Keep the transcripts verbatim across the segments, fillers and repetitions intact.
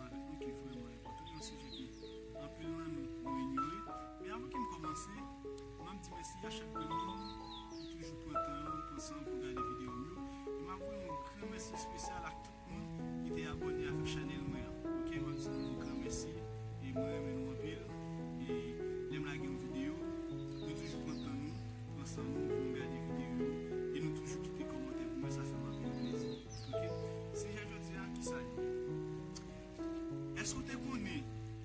Avèk nou ki vrèman enpòtan, yon sijè ke anpil nan nou, nou inyore. Men avan ke m kòmanse, m ap di mèsi a chak grenn moun ki toujou pran tan yo, pran san pou gade videyo m yo. E m ap voye yon gran mèsi espesyal ak tout moun ki te abòne avèk chanèl mwen an. Oke, m ap di nou yon gran mèsi. E mwen renmen nou anpil. E lè m lage yon videyo, nou toujou pran tan nou, pran san nou pou nou gade videyo yo. E nou toujou kite kòmantè pou mwen, sa fè m anpil plezi. Oke? Sijè jodi a, ki sa l ye? Èske w te konnen,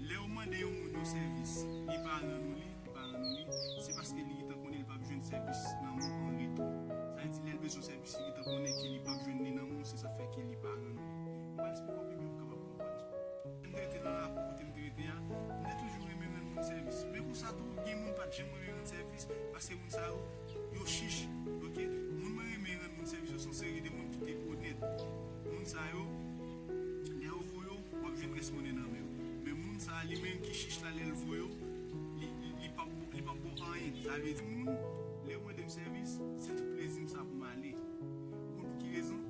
lè w mande yon moun yon sèvis, li pa rann ou li, li pa rann ou li, se paske li gentan konnen li p ap jwenn sèvis nan men w an retou. Sa vle di, lè l bezwen yon sèvis, li gentan konnen ke li p ap jwenn li nan men w, se sa k fè ke li pa rann ou li. M pral esplike w pi byen pou w kapab konprann. M te rete nan lakou kote m te rete a, m te toujou renmen rann moun sèvis. Men konsa tou, gen moun pa t janm renmen rann sèvis, paske moun sa yo, yo chich, oke? Moun mwen renmen rann moun sèvis yo se yon seri de moun ki te onèt. Moun sa yo, lè yo voye w, w ap jwenn rès monnen nan men yo. Men moun sa a, li menm ki chich la, lè l voye w, li, li, li p ap, li p ap ba w anyen. Sa vle di, moun, lè yo mande m sèvis, se tout plezi m sa pou m ale. Ou konn pou ki rezon?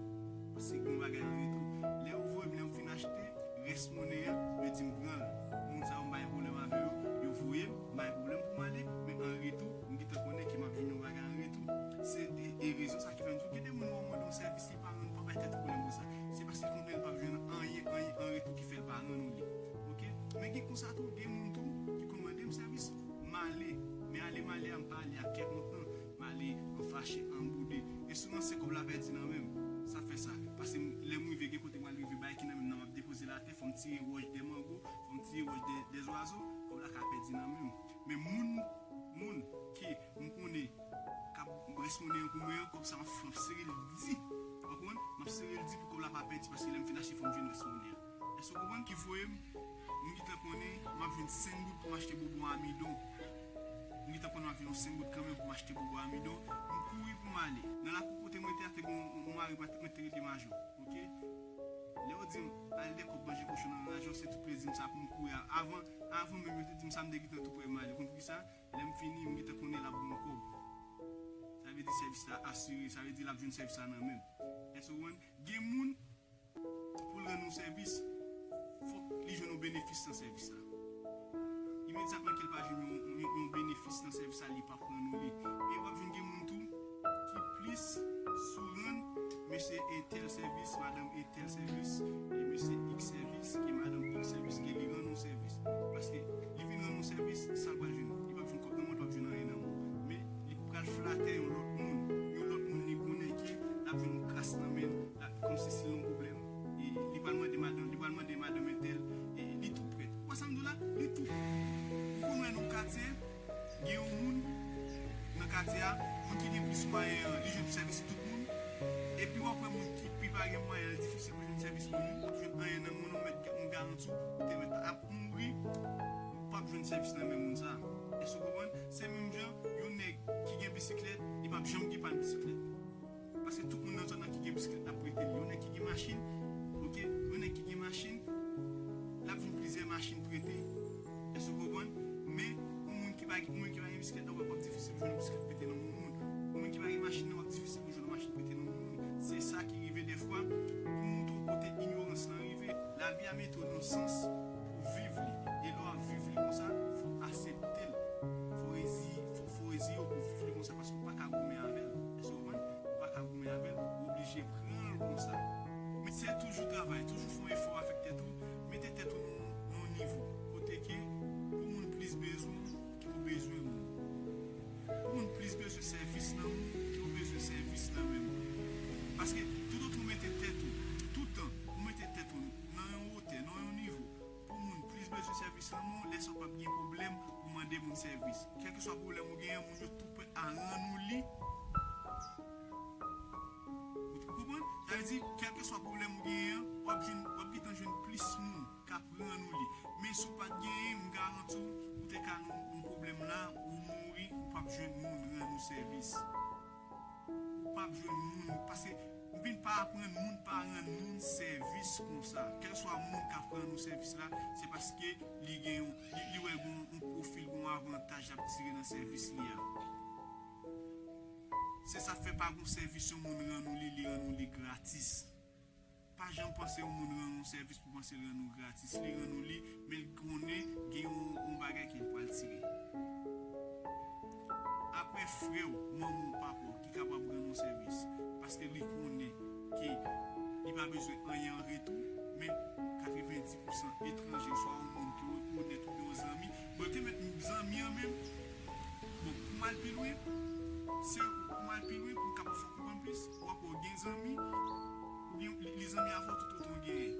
Paske gen yon bagay an retou. Lè yo voye m, lè m fin achte, rès monnen an, yo di m pran l. Moun sa yo, m pa gen pwoblèm avè yo, yo voye m, m pa gen pwoblèm pou m ale, men an retou, m gentan konnen ke m ap jwenn yon bagay an retou. Se, e, e rezon sa ki fè m di w, gen de moun ou mande yon sèvis, li pa rann, pa bay tèt ou pwoblèm pou sa. Se paske li konnen li p ap jwenn anyen, anyen an retou ki fè l pa rann ou li. Oke? Men gen konsa tou, gen moun tou ki konn mande m sèvis, m ale. Men ale m ale a, m pa ale ak kè kontan. M ale an fache, an boude. E souvan se kòb la pèdi nan men m. Sa fè sa. Paske m, lè m rive, gen kote m al rive, bagay ki nan men m nan, m ap depoze l atè, fò m tire wòch de mango, fò m tire wòch de, de zwazo, kòb la ka pèdi nan men m. Men moun, moun ke m konnen k ap rès monnen an pou mwen an, kòb sa m ap, m ap sere l di. Ou konprann? M ap sere l di pou kòb la pa pèdi, paske lè m fin achte, fò m jwenn rès monnen an. Èske w konprann? Ki voye m, m gentan konnen m ap jwenn senk goud pou m achte bonbon amidon. M gentan konnen m ap jwenn yon senk goud kanmenm pou m achte bonbon amidon. M kouri pou m ale. Nan lakou kote m rete a, te gen yon, yon mari mwen te rete Majò. Oke? Lè yo di m, al dèyè kòb manje kochon nan Majò, se tout plezi m sa pou m kouri a. Avan, avan menm yo te di m sa, m te gentan tou prè m ale. Konn poukisa? Lè m fini, m gentan konnen l ap ban m kòb. Sa vle di sèvis la asire, sa vle di l ap jwenn sèvis la nan men m. Èske w konprann? Gen moun, pou l rann ou sèvis, fòk li jwenn yon benefis nan sèvis la. Imedyatman ke l pa jwenn yon, yon, yon benefis nan sèvis la, li p ap rann ou li. E w ap jwenn gen moun tou ki plis sou rann mesye entèl sèvis, madanm entèl sèvis, e mesye X sèvis, ke madanm X sèvis, ke li rann ou sèvis. Paske li vin rann ou sèvis, sa l pral jwenn? Li p ap jwenn kòb nan men w, li p ap jwenn anyen nan men w. Men li pral flatè yon lòt moun. Yon lòt moun li konnen ke l ap jwenn kras nan men l, l ap, kòmsi si l yon pwoblèm. E li pral mande madanm, li pral mande madanm entèl, e li tou prèt. Ou wè sa m di w la? Li tou. Ou konn wè nan yon katye, gen yon moun nan katye a, moun ki gen plis mwayen an, li jwenn sèvis tout moun. Epi w ap wè moun ki pi pa gen mwayen an, li difisil pou jwenn sèvis moun, li p ap jwenn anyen nan men w non, m mèt, m garanti w, ou te mèt ap mouri, ou p ap jwenn sèvis nan men moun sa. Èske w konprann? Se menm jan, yon nèg ki gen bisiklèt, li p ap janm gen pàn bisiklèt. Paske tout moun nan zòn nan ki gen bisiklèt ap prete li. Yon nèg ki gen machin, oke, yon nèg ki gen machin, l ap jwenn plizyè machin prete. Èske w konprann? Men, yon moun ki pa, yon moun ki pa gen bisiklèt nan, w ap difisil pou jwenn yon bisiklèt prete nan yon moun. Yon moun ki pa gen machin nan, w ap difisil pou jwenn yon machin prete nan yon moun. Se sa ki rive dèfwa, pou montre w kote inyorans lan rive. Lavi a mete w nan sans pou viv li. E lè w ap viv li konsa, fò w aksepte l. Fò w rezi-, fò, fò w reziye w pou viv li konsa, paske w pa ka goumen avè l. Èske w konprann? Ou pa ka goumen avè l, ou oblije pran l konsa. Men se toujou travay, toujou fè yon efò avèk tèt ou, mete tèt ou nan, nan yon nivo kote ke pou moun plis bezwen w ki pou bezwen moun. Pou moun plis bezwen sèvis nan moun ki pou bezwen sèvis nan men moun. Paske toutotan ou mete tèt ou, toutan ou mete tèt ou nan yon wotè, nan yon nivo, pou moun plis bezwen sèvis nan men w, lè sa w p ap gen pwoblèm pou mande moun sèvis. Kèlkeswa pwoblèm ou genyen, moun yo tou prèt a rann ou li. Ou konprann? Sa vle di, kèlkeswa pwoblèm ou genyen an, w ap jwenn, w ap gentan jwenn plis moun k ap rann ou li. Men si w pa t genyen, m garanti w, ou te ka nan yon pwoblèm la, ou mouri, ou p ap jwenn moun rann ou sèvis. Ou p ap jwenn moun, paske m vin pa aprann moun pa rann moun sèvis konsa. Kèlkeswa moun k ap rann ou sèvis la, se paske li gen yon, li, li wè gon yon pwofil, gon avantaj l ap tire nan sèvis li a. Se sa k fè pa gon sèvis yon moun rann ou li, li rann ou li gratis. Pa janm panse yon moun rann ou sèvis pou panse l rann ou gratis. Li rann ou li, men l konnen gen yon, yon bagay ke l pral tire. Apre frè w, manman w, papa w ki kapab rann ou sèvis. Paske li konnen ke li pa bezwen anyen an retou, men katrevenndis pousan etranje, swa yon moun ke w rekonèt oubyen yon zanmi, bon, te mèt zanmi an menm. Bon, pou m al pi lwen, se pou m al pi lwen, pou m kapab fè w konprann plis, w ap wè w gen zanmi, ou gen li, li zanmi avè w tout otan w genyen.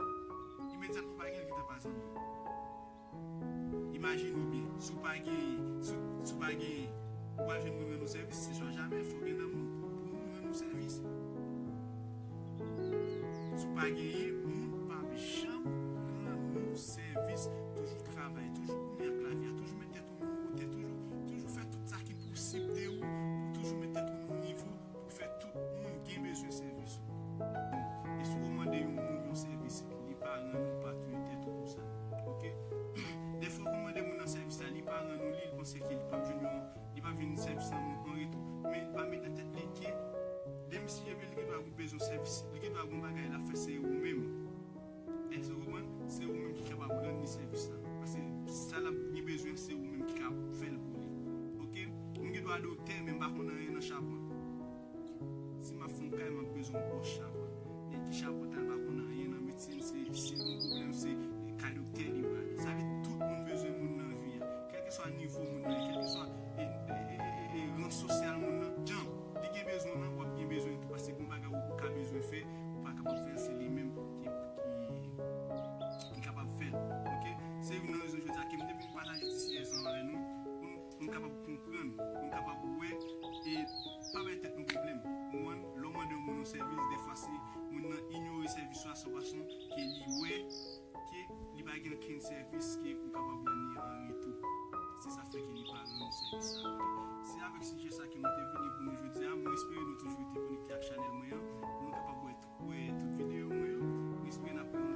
Imedyatman pa gen, li gentan pa zanmi. Imajine w byen, si w pa genyen, si, si w pa genyen, ou pa jwenn moun rann ou sèvis, se swa jamè, fò w gen nan moun pou, pou moun rann ou sèvis. Si w pa genyen, moun p ap janm rann ou sèvis. Toujou travay, toujou goumen ak lavi a, toujou met tèt ou nan wotè, toujou, toujou fè tout sa ki posib de ou pou toujou met tèt ou nan nivo pou fè tout moun gen bezwen sèvis ou. E si w mande yon moun yon sèvis, li pa rann ou, pa touye tèt ou pou sa. Oke? Dèfwa w mande moun nan sèvis la, li pa rann ou li, li panse ke li p ap jwenn yon, li p ap jwenn sèvis lan an retou. Men li pa met nan tèt li ke demen si Dye vle, li gen dwa bezwen sèvis, li gen dwa gen yon bagay l ap fè, se ou menm. Èske w konprann? Se ou menm ki kapab rann li sèvis la. Paske sa l ap gen bezwen, se ou menm ki ka fè l pou li. Oke? Mwen gen dwa doktè, men m pa konn anyen nan chapant. Si m ap fè yon kay, m ap bezwen yon bòs chapant. E ki chapant la, l pa konn anyen nan medsin, se, se yon pwoblèm, se kay doktè li prale. Sa vle di tout moun bezwen moun nan vi a. Kèlkeswa nivo moun nan ye, kèlkeswa e, e, e, e, e, e, rans sosyal moun nan, jan li gen bezwen w lan, w ap gen bezwen tou, paske gen bagay ou, ou ka bezwen fè, ou pa kapab fè l, se li menm ki, ki, ki kapab fè l. Oke? Se youn nan rezon jodi a ke m te vin pataje ti sijè sa avè nou, pou n, pou n kapab konprann, pou n kapab wè, e pa bay tèt nou pwoblèm. Ou konprann? Lè w mande yon moun yon sèvis, dèfwa se moun nan inyore sèvis ou a, se yon fason ke li wè ke li pa gen okenn sèvis ke ou kapab rann li an retou. Se sa fè ke li pa rann ou sèvis sa. Se avèk sijè sa ke nou te vini pou nou jodi a. Mwen espere nou toujou rete konekte ak chanèl mwen an, pou nou kapab wè, wè tout videyo mwen yo. Mwen espere n ap wè